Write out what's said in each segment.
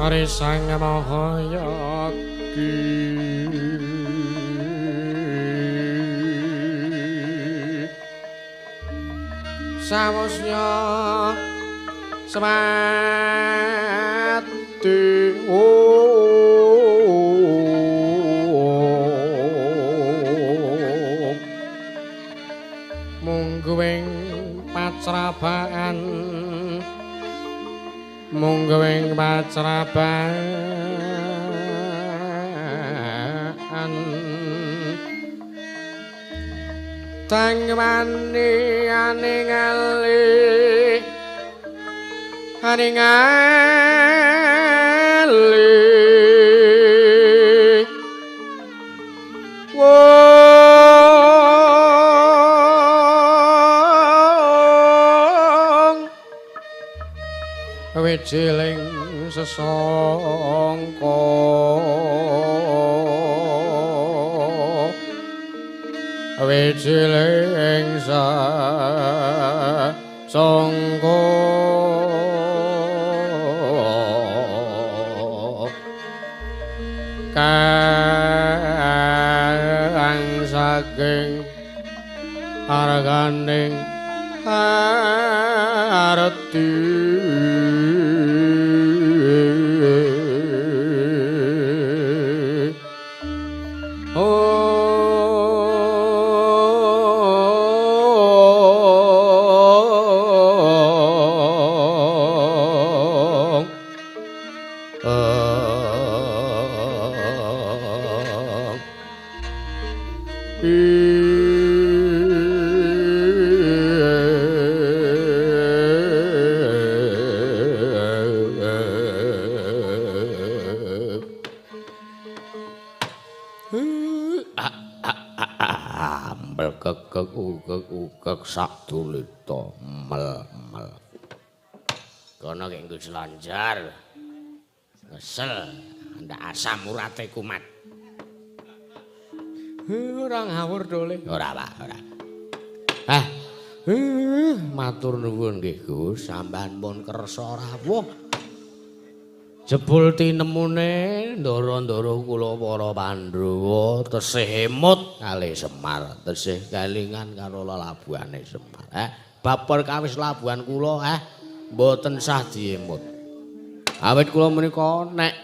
Ari Sang Mahayagi sawusnya semati mungguing pacrabaan mungguing pacrabaan tangwani aningali aningali wong wijiling sesangka wijiling sesangka kang saking arganing arti Ugek-ugek sak dulita mel-mel. Kono ki nggo selanjar. Kesel, ndak asam urate kumat. Ora ngawur dole. Ora, Pak, ora. Ah. Matur nuwun nggih Gus, sampean pun kersa rawuh. Jebul tinemune ndara-ndara kula para Pandhawa tesih emut kalih Semar, tesih kelingan karo lelabuhane Semar. Bab perkawis labuhan kula mboten sah diemut. Awit kula menika nek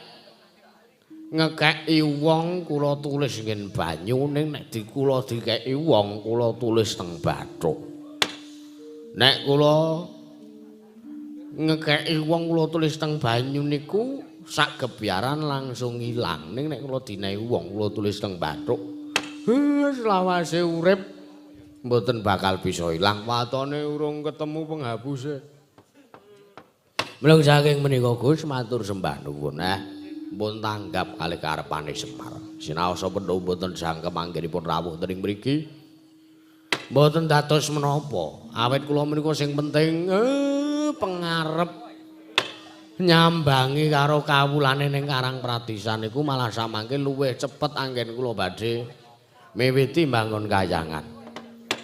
ngekeki wong kula tulis ngen banyu, ning nek dikula dikeki wong kula tulis teng bathuk. Nek kula ngekeki wong kula tulis teng banyu niku sak gebyaran langsung ilang, ning nek kula dinehi wong kula tulis teng bathuk selawase urip mboten bakal bisa ilang, watone urung ketemu penghapuse. Mlung saking menika Gus matur sembah nuwun pun tanggap kalih karepane Semar. Sinaosa pendhawa mboten jangkep anggenipun rawuh teng mriki. Mboten dados menapa. Awit kula menika sing penting pengarep nyambangi karo kawulane ning Karang Pradisan niku malah samangke luwih cepet anggen kula badhe miwiti mbangun kayangan.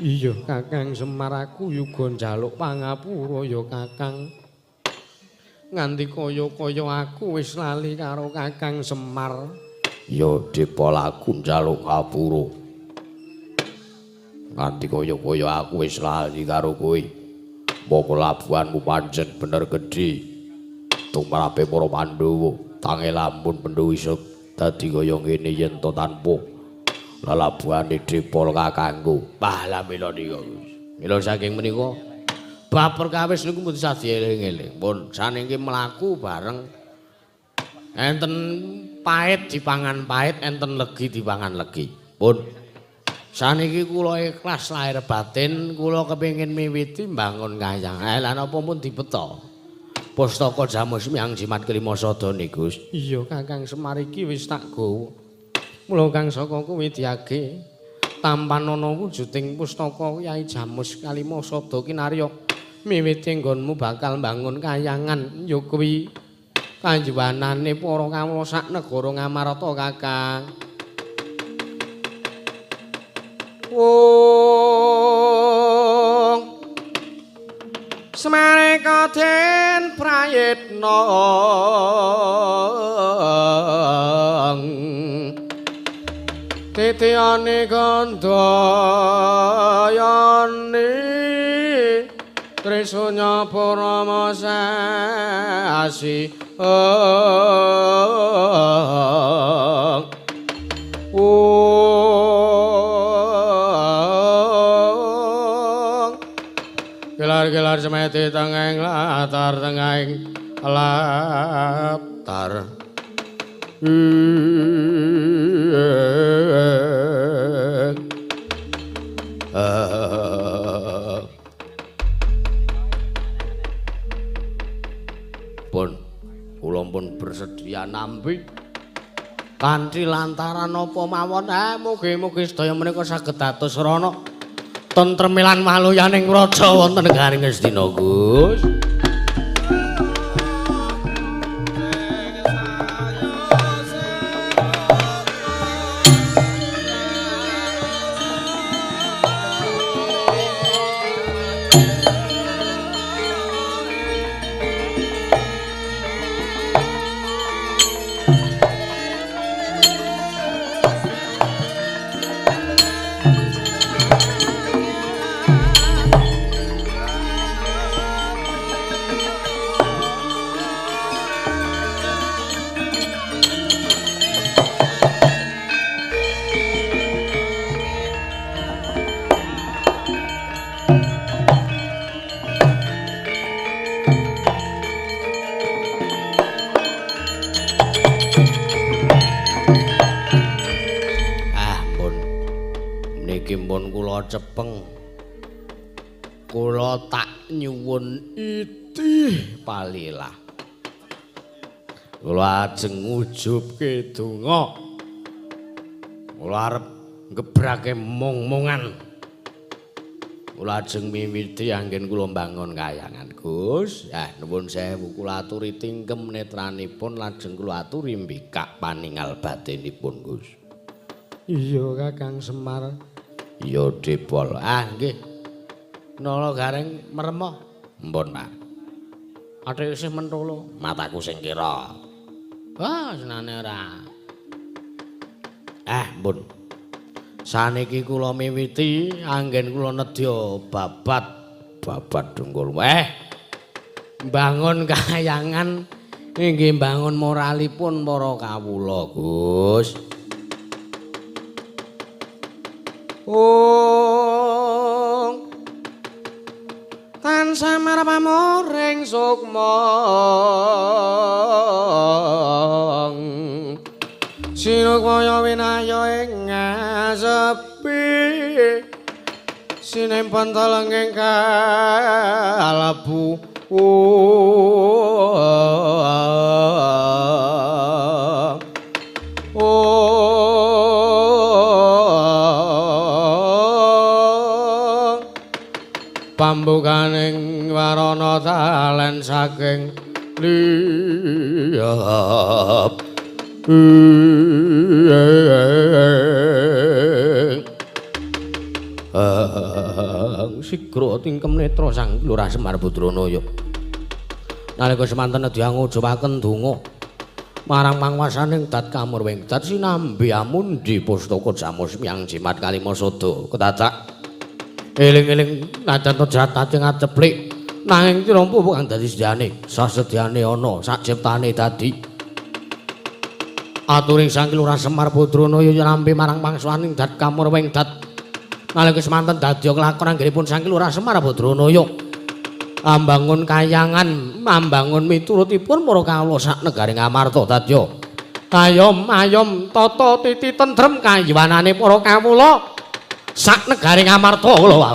Iya Kakang Semar, aku yuga njaluk pangapura ya Kakang. Nganti kaya-kaya aku wis lali karo Kakang Semar. Ya Depol aku njaluk ngapura. Nganti kaya-kaya aku wis lali karo kowe. Moko labuhanmu pancen bener gedhe. Tumrape para Pandhawa, tange lampun pendhu iso dadi kaya ngene yen to tanpa lelabuhane Depol kakangku. Pah la mila nika. Mila saking menika bab perkawis niku mboten sah dieling-eling. Pun saniki mlaku bareng enten pait dipangan pait, enten legi dipangan legi. Pun saniki kula ikhlas lahir batin, kula kepengin miwiti mbangun kayangan. Lah napa pun dibeta pustaka Jamus Miang Jimat Kelima Sada niku. Iya Kakang Semar iki wis tak gawa. Mula kang saka kuwi diage tampan ana wujuding pustaka Kyai Jamus Kalima Sada kinarya miwiti nggonmu bakal mbangun kayangan ya kuwi kanjuwanane para kawula sak negara Ngamarta Kakang. Wong Semareka den prayitna titiyane gandayane Trisunya purnama sasi. Gelar-gelar semeti tengahing latar tengahing latar. Pun kula pun bersedia nampi kanthi lantaran napa mawon. Mugi-mugi sedaya menika saged dados rana tentrem lan waluyaning praja wonten negaring Ngastina, Gus. Cepeng kula tak nyuwun itih palilah, kula ajeng ngujubke donga, kula arep nggebrake mung-mungan, kula ajeng miwiti anggen kula mbangun kayangan, Gus. Nuwun sewu, kula aturi tingkem netranipun lajeng kula aturi mbikak paningal batinipun, Gus. Iya Kakang Semar. Ya Depol. Nggih. Nala gareng meremo. Mpun, Pak. Athik isih mentolo. Mataku sing kira. Wah, senane ora. Mpun. Saniki kula miwiti anggen kula nedya babat babat dengkul. Mbangun kayangan inggih mbangun moralipun para kawula, Gus. Ong tansah marep pamoring sukma sinukmaya winaya ing ngasepi sinempen telenging kalebu. Pambukaning warana talen saking liyap. Sigra tingkem netra Sang Lurah Semar Badranaya. Nalika semanten nedya ngujupaken donga marang pangwasaning dat kamurwing dat sinambi amundi pustaka jamus miyang jimat kalima sada ketatak. Eling-eling najan to jatati ngaceplik nanging tinampa kang dadi sediane sasedyane ana sakciptane dadi aturing Sang Lurah Semar Badranaya nampi marang pangsuwaning dat kamurwing dat nalika semanten dadi kelakon anggenipun Sang Lurah Semar Badranaya ambangun kayangan ambangun miturutipun para kawula sak negaring Amarta dadya kayom ayom tata titi tentrem kayiwanane para kawula sak negaring Amarta kula wau.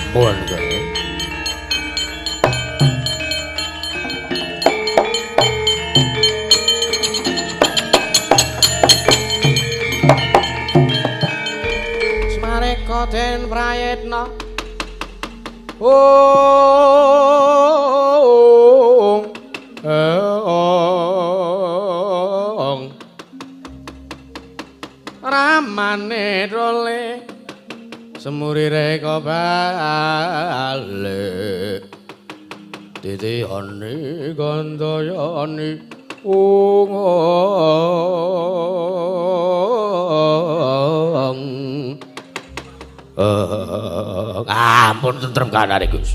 Pun. yen prayitna ong ramane role semurire kobalik titihane gandayane ung ampun tentrem kanane Gus.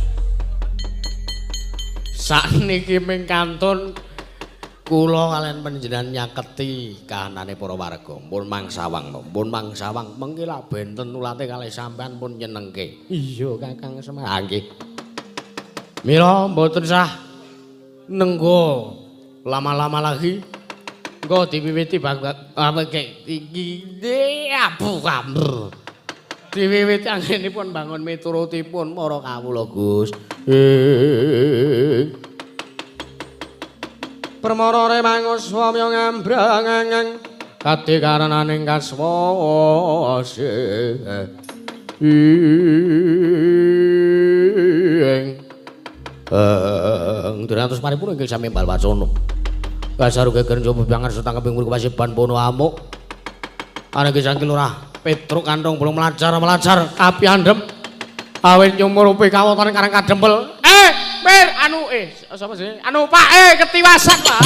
Sakniki ming kantun kula kalian panjenengan nyaketi kahanane para warga. Pun mangsawang, pun mangsawang mengki lak benten ulate kalih sampean pun nyenengke. Iya Kakang Semar. Ah nggih. Mila mboten sah nenggo lama-lama lagi. Engko diwiwiti iki abu amr. Diwiwiti anggenipun bangun miturutipun para kawula Gus. Permara remangus swamya ngambrang kadi karenaning kaswase ing diratus paripurna inggih sami mbal wacana. Kasaru geger njaba bangan setang kaping mriku pasiban pono amuk. Ana ki saking Lurah Petruk kantong belum melajar-melajar api andhem awit nyumurupi kawotan karang kadempel. Mir anu sapa sih? Anu Pak ketiwasan Pak.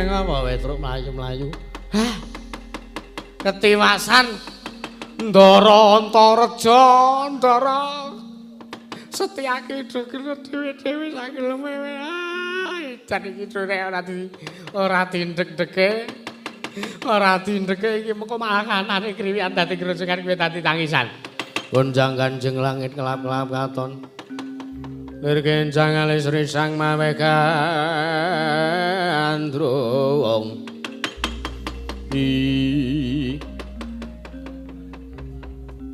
Ngapa Petruk mlayu-mlayu? Hah? Ketiwasan Ndara Antareja Ndara Setyaki dhewe dhewe sakeleme jan iki nek ora dindek-deke ora dindeke iki mengko malah kanane kriwikan dadi grojogan kuwi dadi tangisan. Gonjang ganjeng langit kelap-kelap katon lir kencang alis risang mawe gandrung.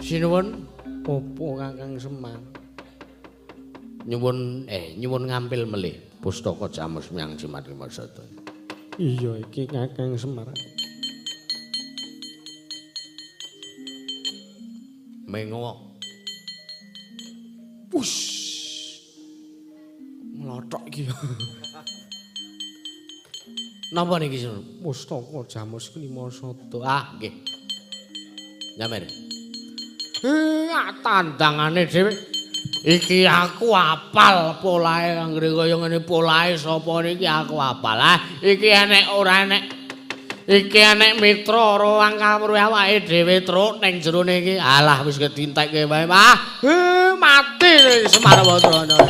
Sinuwun opo Kakang Semar? Nyuwun nyuwun ngampil melih pustaka Jamus Miang Jimat Lima Sada. Iya iki Kakang Semar. Mengo. Push. Mlothok iki. Napa niki Sinuwun? Pustaka Jamus Lima Sada. Ah nggih. Nyamer. Tandangane dhewe. Iki aku apal polahe anggere kaya ngene polahe sapa niki aku apal. Ah iki enek ora enek. Iki enek mitra ora angkawruh awake dhewe truk ning jerone iki. Alah wis ketintekke wae. Ah mati Semar Bathara.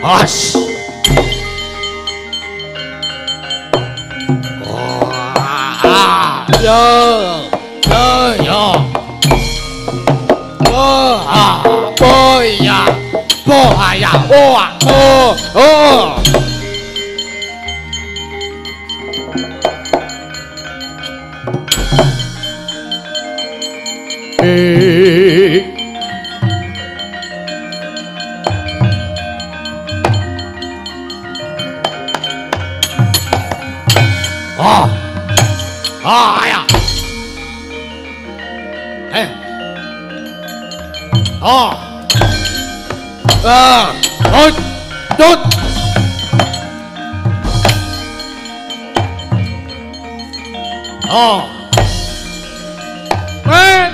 As. Oh, ah, yo, yo, yo. Oh, ah, oh, ya, oh, ya, oh, oh, oh. Ah ya. Eh. Oh. Ah. Oh. Tut. Oh. Eh.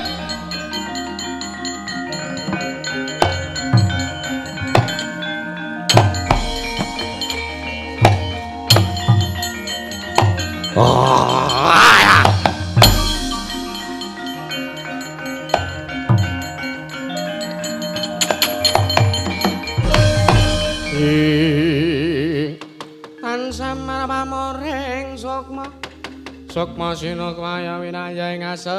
Oh. Ya. Tansah pamoring sukma. Sukma sinukmaya winaya ing asepi.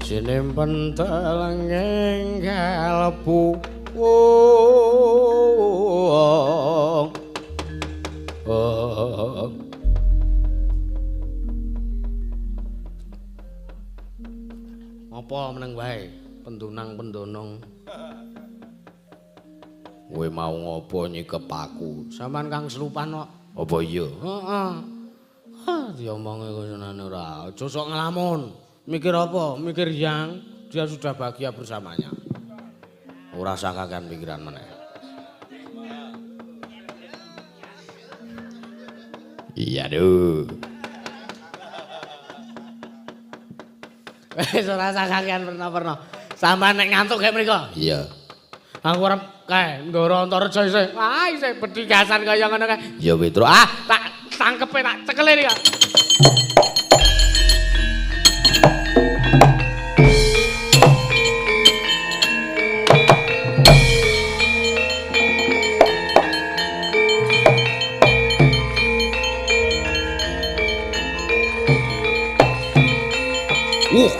Sinimpen telenging kalbu. Apa meneng wae pendunang-pendonong. Kowe mau ngopo nyikep aku? Sampeyan kang selupan kok. Apa iya? Heeh. Ha diomongi kusunane ora. Aja sok nglamun. Mikir apa? Mikir yang dia sudah bahagia bersamanya. Ora usah kakean pikiran meneh. Iya duh. Wis ora usah kakean perna-perna. Sampeyan nek ngantuk kayak mriko. Iya. Aku arep kae Ndara Antareja isih. Ah isih bedigasan kaya ngono kae. Ya Petro. Ah tak tangkepe tak cekele iki.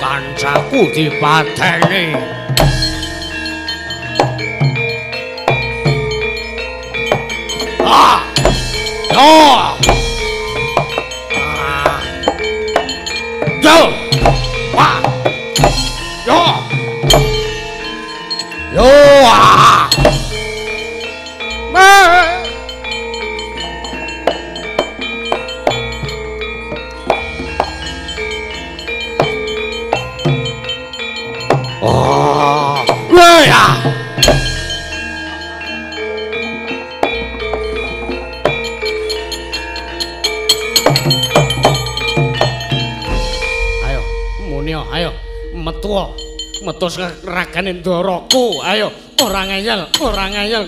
Kancaku dipateni. Ah! Yo! Ah! Yo! Wah! Yo! Yo! Ah! Oh, ya. Ayo, munio, ayo, metu, metu ragane ndaraku, ayo, ora ngeyel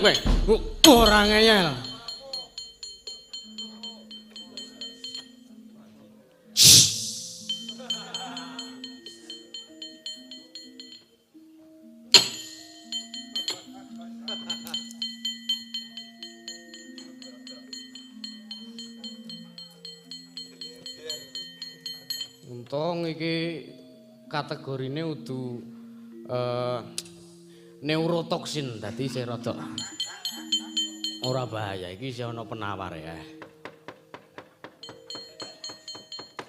kowe, ora ngeyel. Untung iki kategorine udu neurotoksin, dadi isih rada ora bahaya, iki isih ana penawar ya.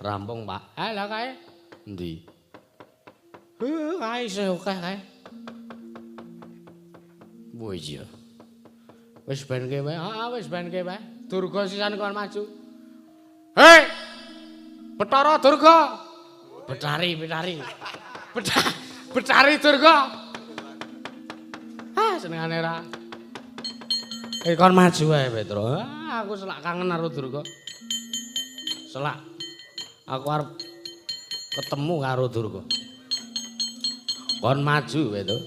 Rampung, Pak. Lah kae endi? Kae isih akeh kae. Wah iya. Wis ben ke wae. Heeh, wis ben ke wae. Durga sisan kon maju. Hei! Betara Durga. Betari, Betari. Betari Durga. Ah, senengane ra. Kon maju wae, Petro. Ah, aku selak kangen karo Durga. Selak. Aku arep ketemu karo Durga. Kon maju, Petro.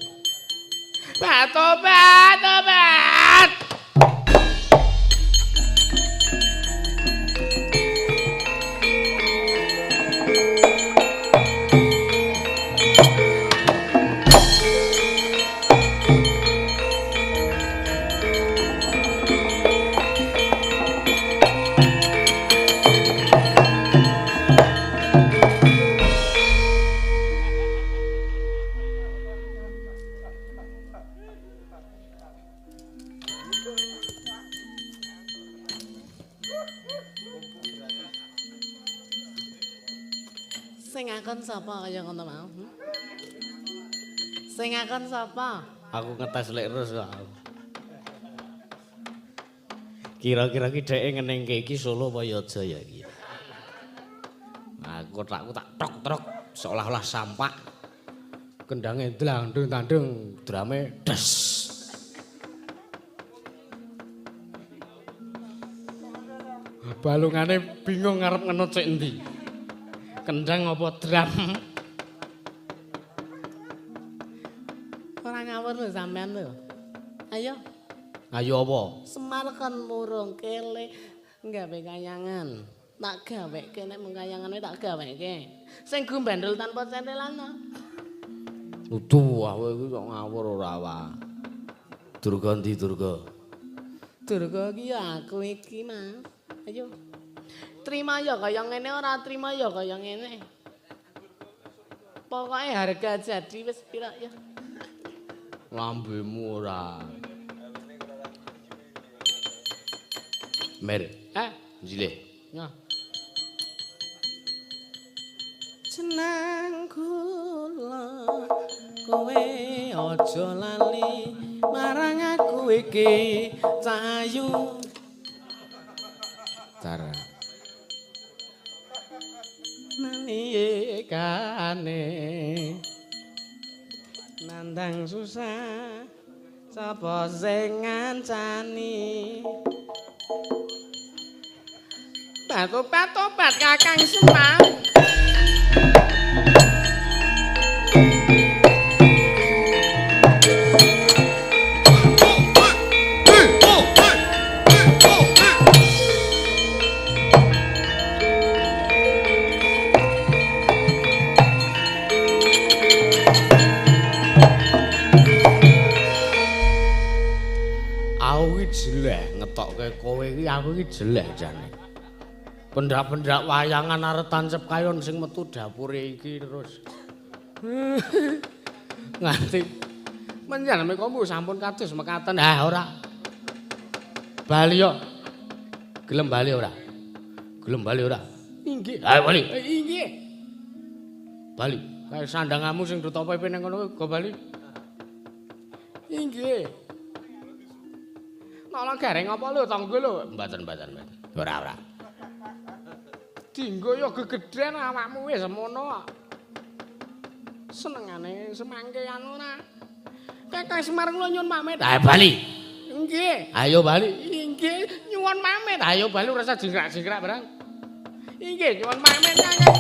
Tobat, tobat. Sing ngakon sapa kaya ngono mau? Sing ngakon sapa? Aku ngetes lek terus kok. Kira-kira ki dheke ngenengke iki Solo apa Yojo ya iki. Aku kotakku tak trok-trok seolah-olah sampak. Kendange dlang-dung tandung, drame des. Balungane bingung arep ngenut sik endi. Kendang apa drum? Ora ngawur lho sampean lho. Ayo. Ayo apa? Semar kon murung kele gawe kayangan. Tak gaweke nek mung kayangane tak gaweke. Sing gumbandul tanpa centelan to. Udu kowe iki kok ngawur ora wae. Durga ndi Durga? Durga iki ya aku iki, Mas. Ayo. Trima ya kaya ngene ora trima ya kaya ngene. Pokoke harga jadi wis pira ya. Lambemu ora. Mer. Njilih. Ya. Jeneng kula kowe aja lali marang aku iki cahayu. Cara. Nalikane nandang susah sapa sing ngancani. Tobat-tobat Kakang Semar. Aku iki jeleh ngetokke kowe iki, aku iki jeleh jane. Pendak-pendak wayangan arep tancep kayon sing metu dapure iki terus. Nganti menjan mekamu sampun kados mekaten. Ah ora. Bali yo. Gelem bali ora? Gelem bali ora? Inggih. Ayo bali. Inggih. Bali. Kae sandangamu sing duta pepe ning kono go bali. Inggih. Nolong gareng apa lho tangga lho? Mboten, mboten, mboten. Ora, ora. Dinggo ya gegedhen awakmu wis semono. Senengane semangkean ora. Kakang Semar kula nyuwun pamit. Ayo bali. Nggih. Ayo bali. Inggih, nyuwun pamit. Ayo bali ora usah jingkrak-jingkrak barang. Inggih, nyuwun pamit Kakang.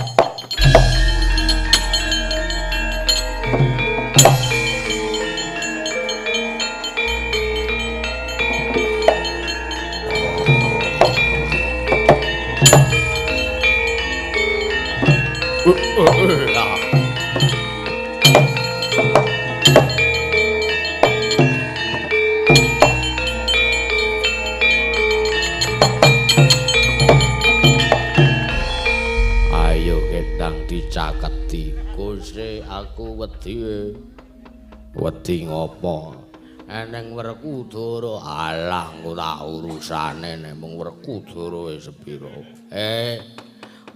Ayo kendang dicaketi. Gusti aku wedi. Wedi ngopo? Eneng Werkudara. Alah ora urusane nek mung Werkudara wis sepira.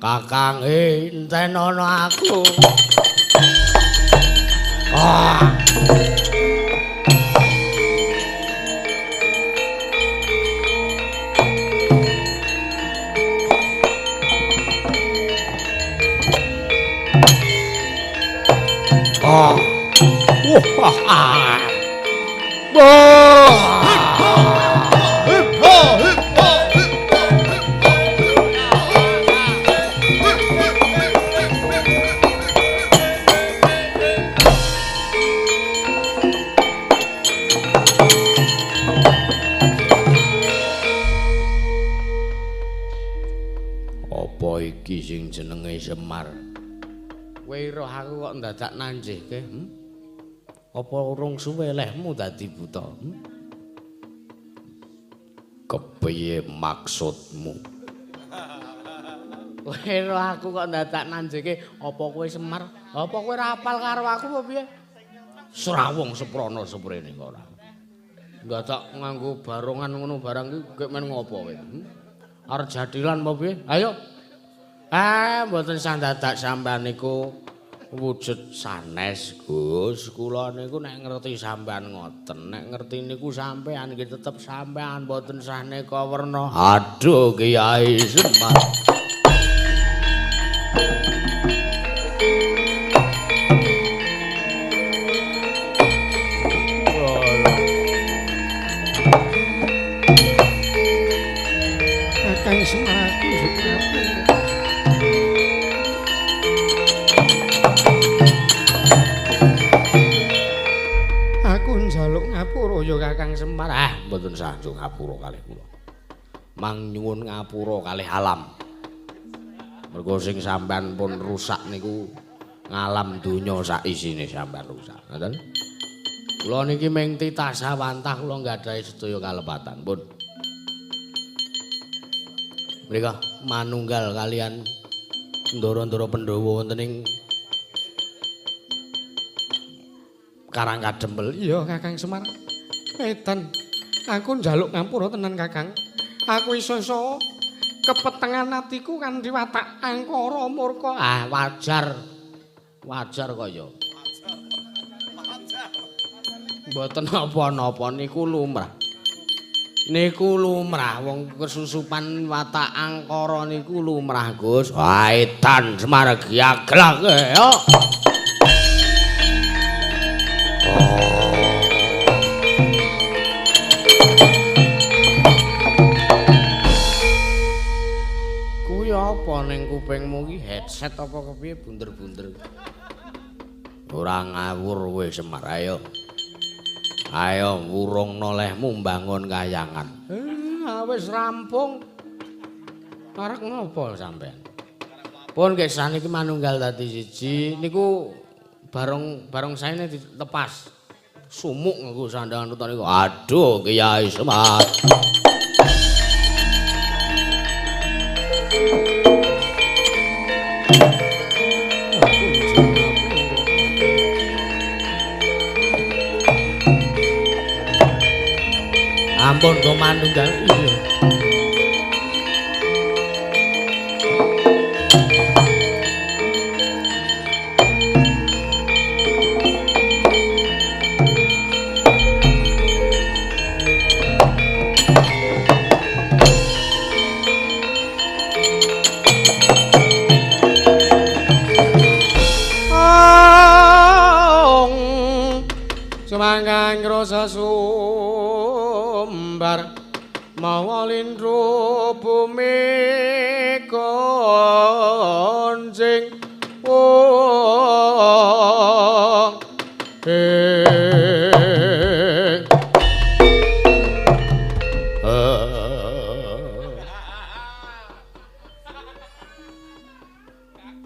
Kakang entenono aku. Ah. Ah. Wah. Ah. Wah. Apa iki sing jenenge Semar? Kowe roh aku kok ndadak nanjihke, Apa urung suwe lehmu dadi buta? Kepiye maksudmu? Kowe roh aku kok ndadak nanjihke, apa kowe Semar? Apa kowe ora apal karo aku apa piye? Srawung seprana seprene kok ora. Ndadak nganggo barongan ngono barang iki gek men ngopo kowe? Arep jadilan apa piye? Ayo. Ah, mboten sandadak sampean niku Wujud sanes, Gus. Kula niku nek ngerti sampean ngoten, nek ngerti niku sampean nggih tetep sampean mboten saneka werna. Aduh Kyai Semar. Kakang Semar aku aku njaluk ngapura ya Kakang Semar. Ah, mboten sah njaluk ngapura kalih kula. Mang nyuwun ngapura kalih alam. Mergo sing sampean pun rusak niku ngalam donya sak isine sampean rusak. Ngoten. Kula niki ming titasawantah kula nggadahi sedaya kalepatan. Pun. Mrika manunggal kalian ndara-ndara Pandhawa wonten ing Karang Kadempel. Iya Kakang Semar. Edan, aku njaluk ngapura tenan Kakang. Aku iso-iso kepetengan atiku kanthi watak angkara murka. Ah, wajar. Wajar kaya. Mboten napa-napa niku lumrah. Niku lumrah wong kesusupan watak angkara niku lumrah, Gus. Wah, edan Semar giaglak yo. Kuwi apa ning kupingmu ki headset apa kepiye bunder-bunder? Ora ngawur kowe Semar, ayo. Ayo wurung nolehmu mbangun kayangan. Wis rampung. Arek ngopo sampean? Pun nggih saniki manunggal dadi siji niku barong saene dilepas. Sumuk nganggo sandangan uta niku. Aduh Kyai Semar. Ampun kok manunggal. Iya. Sumangga ngrasa sumbar mawa lindru bumi konjing wong.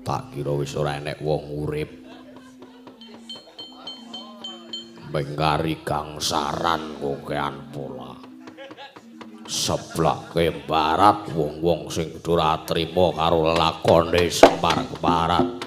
Tak kira wis ora enek wong urip. Mengkari gangsaran kokean pola. Seblake barat wong-wong sing ora trima karo lelakone Semar Keparat.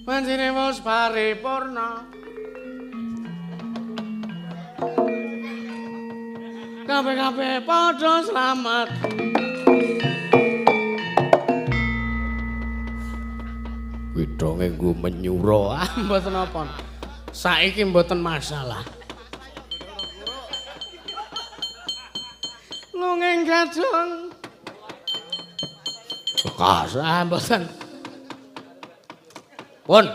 Pancene wis paripurna. Kabeh-kabeh padha slamet. Widonge nggo menyura. Ah, mboten apa. Saiki mboten masalah. Lunging gadung. Bekas. Ah, mboten. Pun.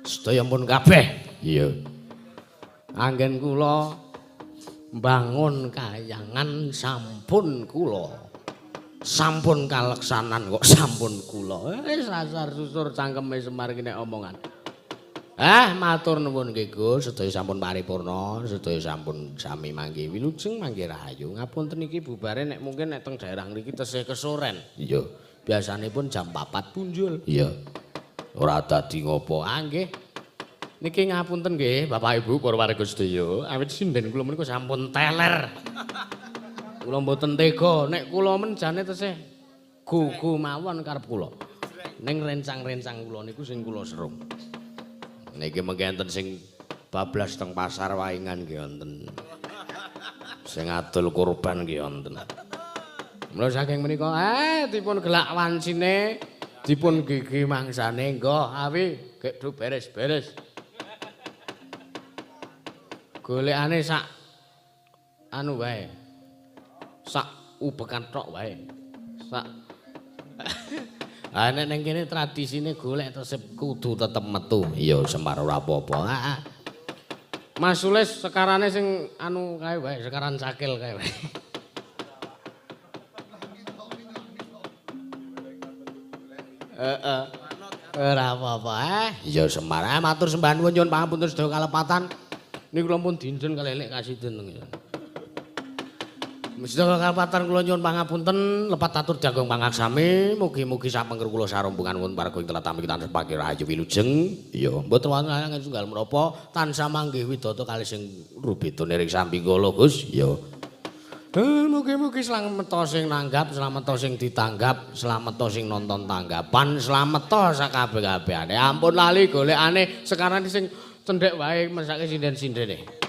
Sedaya pun kabeh. Iya. Anggen kula mbangun kayangan sampun kula Sampun kaleksanan kok sampun kula. Sasar susur cangkeme Semar ki nek omongan. Matur nuwun nggih Gus, sedaya sampun paripurna, sedaya sampun sami mangke wilujeng mangke rahayu. Ngapunten iki bubare nek mungkin nek teng daerah ngriki tesih kesoren. Iya. Biasanipun jam 4 punjul. Iya. Ora dadi ngopo. Ah nggih. Niki ngapunten nggih Bapak Ibu para warga sedaya, awit sinden kula menika sampun teler. Kula mboten tega nek kula menjane tesih gugu mawon karep kula. Ning rencang-rencang kula niku sing kula serung. Niki mengke enten sing bablas teng pasar waingan nggih wonten. Sing adol kurban nggih wonten. Mula saking menika dipun gelak wancine, dipun gigi mangsane nggo awi gek do beres-beres. Golekane sak anu wae. Sak ubekan tok wae. Sak Ah nek ning kene tradisine golek tesih kudu tetep metu. Iya Semar ora apa-apa. Heeh. Mas Sulis sekarane sing anu kae wae, sekaran cakil kae wae. Heeh. Ora apa-apa. Iya Semar, matur sembah nuwun nyuwun pangapunten sedaya kalepatan. Niku kula pun dinjen kalih lek kasiden. Sedaya kalepatan kula nyuwun pangapunten, lepat atur jagung pangaksami, mugi-mugi sapengker kula sarombongan wonten warga ing tlatah mriki tansah panggi rahayu wilujeng. Iya, mboten wonten halangan tunggal menapa, tansah manggih widata kalih sing rubeda niring sambingkala, Gus. Iya. Mugi-mugi slamet sing nanggap, slamet sing ditanggap, slamet sing nonton tanggapan, slamet sakabeh-kabehane. Ampun lali golekane sekarang sing cendhek wae mesake sinden-sindene.